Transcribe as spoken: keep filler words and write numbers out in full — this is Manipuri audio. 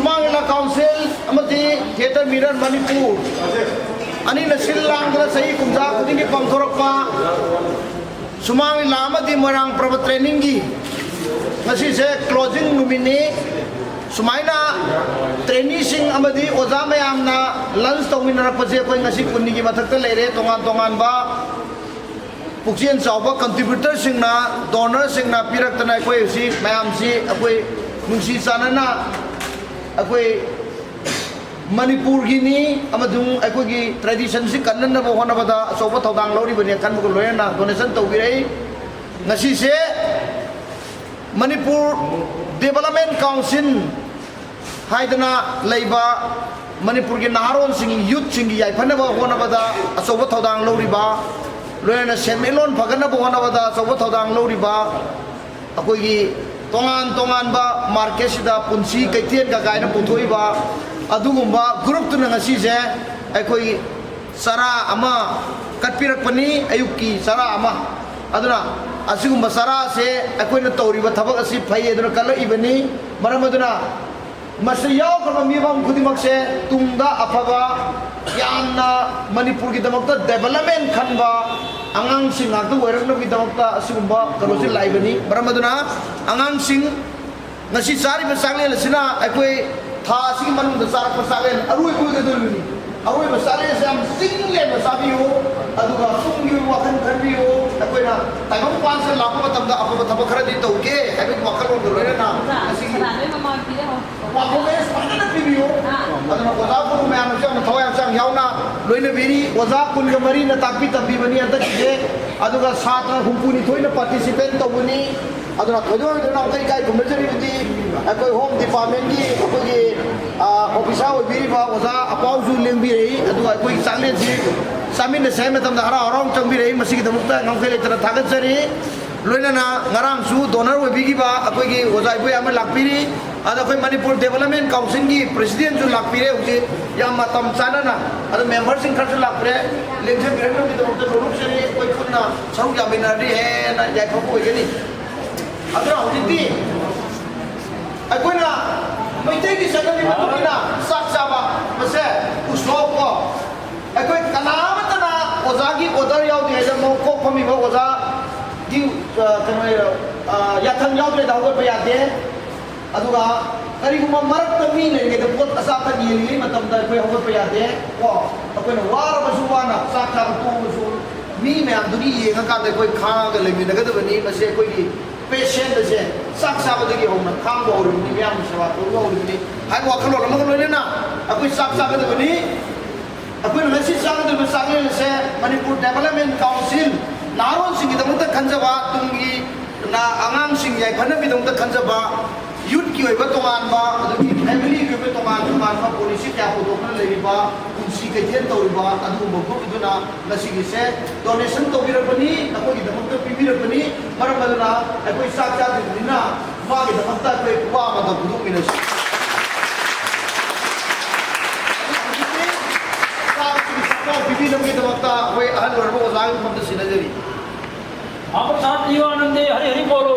ꯁꯨꯃꯥꯡ ꯂꯤꯂꯥ ꯀꯥꯎꯟꯁꯤꯜ ꯑꯃꯗꯤ ꯊꯤꯌꯦꯇꯔ ꯃꯤꯔꯔ ꯃꯅꯤꯄꯨꯔ ꯑꯅꯤꯅ ꯁꯤꯜ ꯂꯥꯡꯗꯨꯅ ꯆꯍꯤ ꯀꯨꯟꯊ꯭ꯔꯥ ꯈꯨꯗꯤꯡꯒꯤ ꯄꯥꯡꯊꯣꯔꯛꯄ ꯁꯨꯃꯥꯡ ꯂꯤꯂꯥ ꯑꯃꯗꯤ ꯃꯣꯏꯔꯥꯡ ꯄ꯭ꯔꯕ ꯇ꯭ꯔꯦꯅꯤꯡꯒꯤ ꯉꯁꯤꯁꯦ ꯀ꯭ꯂꯣꯖꯤꯡ ꯅꯨꯃꯤꯠꯅꯤ꯫ ꯁꯨꯃꯥꯏꯅ ꯇ꯭ꯔꯦꯅꯤꯁꯤꯡ ꯑꯃꯗꯤ ꯑꯣꯖꯥ ꯃꯌꯥꯝꯅ ꯂꯟꯁ ꯇꯧꯃꯤꯟꯅꯔꯛꯄꯁꯦ ꯑꯩꯈꯣꯏ ꯉꯁꯤ ꯀꯨꯟꯅꯤꯒꯤ ꯃꯊꯛꯇ ꯂꯩꯔꯦ꯫ ꯇꯣꯉꯥꯟ ꯇꯣꯉꯥꯟꯕ ꯄꯨꯛꯆꯦꯜ ꯆꯥꯎꯕ ꯀꯟꯇ꯭ꯔꯤꯕ꯭ꯌꯨꯇꯔꯁꯤꯡꯅ, ꯗꯣꯅꯔꯁꯤꯡꯅ ꯄꯤꯔꯛꯇꯅ ꯑꯩꯈꯣꯏ ꯍꯧꯖꯤꯛ ꯃꯌꯥꯝꯁꯤ ꯑꯩꯈꯣꯏ ꯅꯨꯡꯁꯤ ꯆꯥꯟꯅꯅ ꯑꯩꯈꯣꯏ ꯃꯅꯤꯄꯨꯔꯒꯤꯅꯤ ꯑꯃꯁꯨꯡ ꯑꯩꯈꯣꯏꯒꯤ ꯇ꯭ꯔꯦꯗꯤꯁꯟꯁꯤ ꯀꯟꯅꯅꯕ ꯍꯣꯠꯅꯕꯗ ꯑꯆꯧꯕ ꯊꯧꯗꯥꯡ ꯂꯧꯔꯤꯕꯅꯤ ꯈꯟꯕꯒ ꯂꯣꯏꯅꯅ ꯗꯣꯅꯦꯁꯟ ꯇꯧꯕꯤꯔꯛꯏ꯫ ꯉꯁꯤꯁꯦ ꯃꯅꯤꯄꯨꯔ ꯗꯦꯕꯂꯞꯃꯦꯟ ꯀꯥꯎꯟꯁꯤꯜ ꯍꯥꯏꯗꯅ ꯂꯩꯕ ꯃꯅꯤꯄꯨꯔꯒꯤ ꯅꯍꯥꯔꯣꯟꯁꯤꯡ, ꯌꯨꯠꯁꯤꯡꯒꯤ ꯌꯥꯏꯐꯅꯕ ꯍꯣꯠꯅꯕꯗ ꯑꯆꯧꯕ ꯊꯧꯗꯥꯡ ꯂꯧꯔꯤꯕ, ꯂꯣꯏꯅꯅ ꯁꯦꯟꯃꯤꯠꯂꯣꯟ ꯐꯒꯠꯅꯕ ꯍꯣꯠꯅꯕꯗ ꯑꯆꯧꯕ ꯊꯧꯗꯥꯡ ꯂꯧꯔꯤꯕ, ꯑꯩꯈꯣꯏꯒꯤ ꯇꯣꯉꯥꯟ ꯇꯣꯉꯥꯟꯕ ꯃꯥꯔꯀꯦꯠꯁꯤꯗ ꯄꯨꯟꯁꯤ ꯀꯩꯊꯦꯜꯒ ꯀꯥꯏꯅ ꯄꯨꯊꯣꯛꯏꯕ ꯑꯗꯨꯒꯨꯝꯕ ꯒ꯭ꯔꯨꯞꯇꯨꯅ ꯉꯁꯤꯁꯦ ꯑꯩꯈꯣꯏ ꯆꯔꯥ ꯑꯃ ꯀꯠꯄꯤꯔꯛꯄꯅꯤ, ꯑꯌꯨꯛꯀꯤ ꯆꯔꯥ ꯑꯃ꯫ ꯑꯗꯨꯅ ꯑꯁꯤꯒꯨꯝꯕ ꯆꯔꯥꯁꯦ ꯑꯩꯈꯣꯏꯅ ꯇꯧꯔꯤꯕ ꯊꯕꯛ ꯑꯁꯤ ꯐꯩ ꯑꯗꯨꯅ ꯀꯠꯂꯛꯏꯕꯅꯤ꯫ ꯃꯔꯝ ꯑꯗꯨꯅ ꯃꯁꯤ ꯌꯥꯎꯈ꯭ꯔꯕ ꯃꯤꯐꯝ ꯈꯨꯗꯤꯡꯃꯛꯁꯦ ꯇꯨꯡꯗ ꯑꯐꯕ ꯌꯥꯝꯅ ꯃꯅꯤꯄꯨꯔꯒꯤꯗꯃꯛꯇ ꯗꯦꯕꯂꯞꯃꯦꯟ ꯈꯟꯕ ꯑꯉꯥꯡꯁꯤꯡ ꯉꯥꯛꯇ ꯑꯣꯏꯔꯛꯅꯕꯒꯤꯗꯃꯛꯇ ꯑꯁꯤꯒꯨꯝꯕ ꯀꯩꯅꯣꯁꯤ ꯂꯥꯛꯏꯕꯅꯤ꯫ ꯃꯔꯝ ꯑꯗꯨꯅ ꯑꯉꯥꯡꯁꯤꯡ ꯉꯁꯤ ꯆꯥꯔꯤꯕ ꯆꯥꯛꯂꯦꯟ ꯑꯁꯤꯅ ꯑꯩꯈꯣꯏ ꯊꯥ ꯑꯁꯤꯒꯤ ꯃꯅꯨꯡꯗ ꯆꯥꯔꯛꯄ ꯆꯥꯛꯂꯦꯟ ꯑꯔꯣꯏꯕ ꯑꯣꯏꯒꯗꯧꯔꯤꯕꯅꯤ꯫ ꯑꯔꯣꯏꯕ ꯆꯥꯛꯂꯦꯟꯁꯦ ꯌꯥꯝ ꯆꯤꯡ ꯂꯦꯝꯅ ꯆꯥꯕꯤꯌꯨ, ꯑꯗꯨꯒ ꯇꯨꯡꯒꯤ ꯋꯥꯈꯜ ꯈꯟꯕꯤꯌꯨ꯫ ꯑꯩꯈꯣꯏꯅ ꯇꯥꯏꯕꯪꯄꯥꯟꯁꯤꯗ ꯂꯥꯛꯄ ꯃꯇꯝꯗ ꯑꯐꯕ ꯊꯕꯛ ꯈꯔꯗꯤ ꯇꯧꯒꯦ ꯍꯥꯏꯕꯒꯤ ꯋꯥꯈꯜꯂꯣꯟꯒ ꯂꯣꯏꯅꯅ ꯉꯁꯤꯒꯤ ꯄꯥꯔꯐꯣꯔꯃꯦꯟꯁ ꯐꯖꯅ ꯄꯤꯕꯤꯌꯨ꯫ ꯑꯗꯨꯅ ꯑꯣꯖꯥ ꯒꯨꯔꯨ ꯃꯌꯥꯝꯅꯁꯨ ꯌꯥꯝꯅ ꯊꯋꯥꯏ ꯍꯛꯆꯥꯡ ꯌꯥꯎꯅ ꯂꯣꯏꯅꯕꯤꯔꯤ꯫ ꯑꯣꯖꯥ ꯀꯨꯟꯒ ꯃꯔꯤꯅ ꯇꯥꯛꯄꯤ ꯇꯝꯕꯤꯕꯅꯤ ꯍꯟꯗꯛꯀꯤꯁꯦ꯫ ꯑꯗꯨꯒ ꯁꯥꯇ꯭ꯔ ꯍꯨꯝꯐꯨꯅꯤꯊꯣꯏꯅ ꯄꯥꯔꯇꯤꯁꯤꯄꯦꯠ ꯇꯧꯕꯅꯤ꯫ ꯑꯗꯨꯅ ꯊꯣꯏꯗꯣꯛ ꯍꯦꯟꯗꯣꯛꯅ ꯑꯃꯨꯛꯀ ꯏꯀꯥꯏ ꯈꯨꯝꯅꯖꯔꯤꯕꯗꯤ ꯑꯩꯈꯣꯏ ꯍꯣꯝ ꯗꯤꯄꯥꯔꯠꯃꯦꯟꯒꯤ ꯑꯩꯈꯣꯏꯒꯤ, ꯑ, ꯑꯣꯐꯤꯁꯥꯔ ꯑꯣꯏꯕꯤꯔꯤꯕ ꯑꯣꯖꯥ ꯑꯄꯥꯎꯁꯨ ꯂꯦꯡꯕꯤꯔꯛꯏ꯫ ꯑꯗꯨꯒ ꯑꯩꯈꯣꯏꯒꯤ ꯆꯥꯛꯂꯦꯟꯁꯤ ꯆꯥꯃꯤꯟꯅꯁꯦ ꯍꯥꯏꯕ ꯃꯇꯝꯗ ꯍꯔꯥꯎ ꯍꯔꯥꯎ ꯆꯪꯕꯤꯔꯛꯏ꯫ ꯃꯁꯤꯒꯤꯗꯃꯛꯇ ꯉꯝꯈꯩ ꯂꯩꯇꯅ ꯊꯥꯒꯠꯆꯔꯤ꯫ ꯂꯣꯏꯅꯅ ꯉꯔꯥꯡꯁꯨ ꯗꯣꯅꯔ ꯑꯣꯏꯕꯤꯈꯤꯕ ꯑꯩꯈꯣꯏꯒꯤ ꯑꯣꯖꯥ ꯏꯕꯣꯌꯥꯏꯃ ꯂꯥꯛꯄꯤꯔꯤ꯫ ꯑꯗ ꯑꯩꯈꯣꯏ ꯃꯅꯤꯄꯨꯔ ꯗꯦꯕꯂꯞꯃꯦꯟ ꯀꯥꯎꯟꯁꯤꯜꯒꯤ ꯄ꯭ꯔꯦꯁꯤꯗꯦꯟꯁꯨ ꯂꯥꯛꯄꯤꯔꯦ ꯍꯧꯖꯤꯛ ꯌꯥꯝ ꯃꯇꯝ ꯆꯥꯅꯅ꯫ ꯑꯗꯣ ꯃꯦꯝꯕꯔꯁꯤꯡ ꯈꯔꯁꯨ ꯂꯥꯛꯄꯤꯔꯦ꯫ ꯂꯦꯡꯖꯕꯤꯔꯛꯅꯕꯒꯤꯗꯃꯛꯇ ꯅꯣꯂꯨꯛꯆꯔꯤ꯫ ꯑꯩꯈꯣꯏ ꯄꯨꯟꯅ ꯁꯔꯨꯛ ꯌꯥꯃꯤꯟꯅꯔꯗꯤ ꯍꯦꯟꯅ ꯌꯥꯏꯐꯕ ꯑꯣꯏꯒꯅꯤ꯫ ꯑꯗꯨꯅ ꯍꯧꯖꯤꯛꯇꯤ ꯑꯩꯈꯣꯏꯅ ꯃꯩꯇꯩꯒꯤ ꯆꯠꯅꯕꯤ ꯃꯇꯨꯡ ꯏꯟꯅ ꯆꯥꯛ ꯆꯥꯕ, ꯃꯁꯦ ꯎꯁꯣꯞ ꯀꯣ, ꯑꯩꯈꯣꯏ ꯀꯅꯥ ꯑꯃꯠꯇꯅ ꯑꯣꯖꯥꯒꯤ order ꯌꯥꯎꯗ꯭ꯔꯤꯉꯩꯗ ꯃꯀꯣꯛ ꯐꯝꯃꯤꯕ ꯑꯣꯖꯥꯒꯤ, ꯑ, ꯀꯩꯅꯣ, ꯑ, ꯌꯥꯊꯪ ꯌꯥꯎꯗ꯭ꯔꯤꯉꯩꯗ ꯍꯧꯒꯠꯄ ꯌꯥꯗꯦ꯫ ꯑꯗꯨꯒ ꯀꯔꯤꯒꯨꯝꯕ ꯃꯔꯛꯇ ꯃꯤ ꯂꯩꯔꯤꯉꯩꯗ ꯄꯣꯠ ꯑꯆꯥ ꯑꯊꯛ ꯌꯦꯜꯂꯤꯉꯩ ꯃꯇꯝꯗ ꯑꯩꯈꯣꯏ ꯍꯧꯒꯠꯄ ꯌꯥꯗꯦ ꯀꯣ꯫ ꯑꯩꯈꯣꯏꯅ ꯋꯥꯔꯕꯁꯨ ꯋꯥꯅ ꯆꯥꯛ ꯆꯥꯕ ꯇꯣꯛꯑꯕꯁꯨ ꯃꯤ ꯃꯌꯥꯝꯗꯨꯒꯤ ꯌꯦꯡꯉꯀꯥꯟꯗ ꯑꯩꯈꯣꯏ ꯈꯥꯡꯉꯒ ꯂꯩꯃꯤꯟꯅꯒꯗꯕꯅꯤ꯫ ꯃꯁꯤ ꯑꯩꯈꯣꯏꯒꯤ patient ꯑꯁꯦ ꯆꯥꯛ ꯆꯥꯕꯗꯒꯤ ꯍꯧꯅ ꯈꯥꯡꯕ ꯍꯧꯔꯤꯕꯅꯤ, ꯃꯤꯌꯥꯝꯒꯤ ꯁꯦꯕꯥ ꯇꯧꯕ ꯍꯧꯔꯤꯕꯅꯤ ꯍꯥꯏꯕ ꯋꯥꯈꯜꯂꯣꯟ ꯑꯃꯒ ꯂꯣꯏꯅꯅ ꯑꯩꯈꯣꯏ ꯆꯥꯛ ꯆꯥꯒꯗꯕꯅꯤ꯫ ꯑꯩꯈꯣꯏꯅ ꯉꯁꯤ ꯆꯥꯒꯗꯕ ꯆꯥꯛꯂꯦꯟ ꯑꯁꯦ ꯃꯅꯤꯄꯨꯔ Development Council, ꯅꯍꯥꯔꯣꯜꯁꯤꯡꯒꯤꯗꯃꯛꯇ ꯈꯟꯖꯕ, ꯇꯨꯡꯒꯤ ꯅ-, ꯑꯉꯥꯡꯁꯤꯡ ꯌꯥꯏꯐꯅꯕꯒꯤꯗꯃꯛꯇ ꯈꯟꯖꯕ, youthꯀꯤ ꯑꯣꯏꯕ ꯇꯣꯉꯥꯟꯕ, ꯑꯗꯒꯤ familyꯒꯤ ꯑꯣꯏꯕ ꯇꯣꯉꯥꯟ ꯇꯣꯉꯥꯟꯕ policy ꯀꯌꯥ ꯄꯨꯊꯣꯛꯇꯨꯅ ꯂꯩꯔꯤꯕ, ꯄꯨꯟꯁꯤ ꯀꯩꯊꯦꯜ ꯇꯧꯔꯤꯕ ꯑꯗꯨꯒꯨꯝꯕ group ꯑꯗꯨꯅ ꯉꯁꯤꯒꯤꯁꯦ donation ꯇꯧꯕꯤꯔꯛꯄꯅꯤ, ꯑꯩꯈꯣꯏꯒꯤꯗꯃꯛꯇ ꯄꯤꯕꯤꯔꯛꯄꯅꯤ꯫ ꯃꯔꯝ ꯑꯗꯨꯅ ꯑꯩꯈꯣꯏ ꯆꯥꯛ ꯆꯥꯗ꯭ꯔꯤꯕꯅꯤꯅ ꯃꯥꯒꯤꯗꯃꯛꯇ ꯑꯩꯈꯣꯏ ꯋꯥ ꯑꯃꯗ ꯐꯣꯡꯗꯣꯛꯃꯤꯟꯅꯁꯤ꯫ ꯍꯧꯖꯤꯛꯇꯤ ꯆꯥꯛ ꯑꯁꯤꯒꯤ ꯆꯥꯛꯈꯥꯎ ꯄꯤꯕꯤꯅꯕꯒꯤꯗꯃꯛꯇ ꯑꯩꯈꯣꯏ ꯑꯍꯜ ꯑꯣꯏꯔꯕ ꯑꯣꯖꯥꯒꯤ ꯃꯐꯝꯗ ꯁꯤꯟꯅꯖꯔꯤ꯫ आप साथ जीवानंदे हरि हरि बोलो।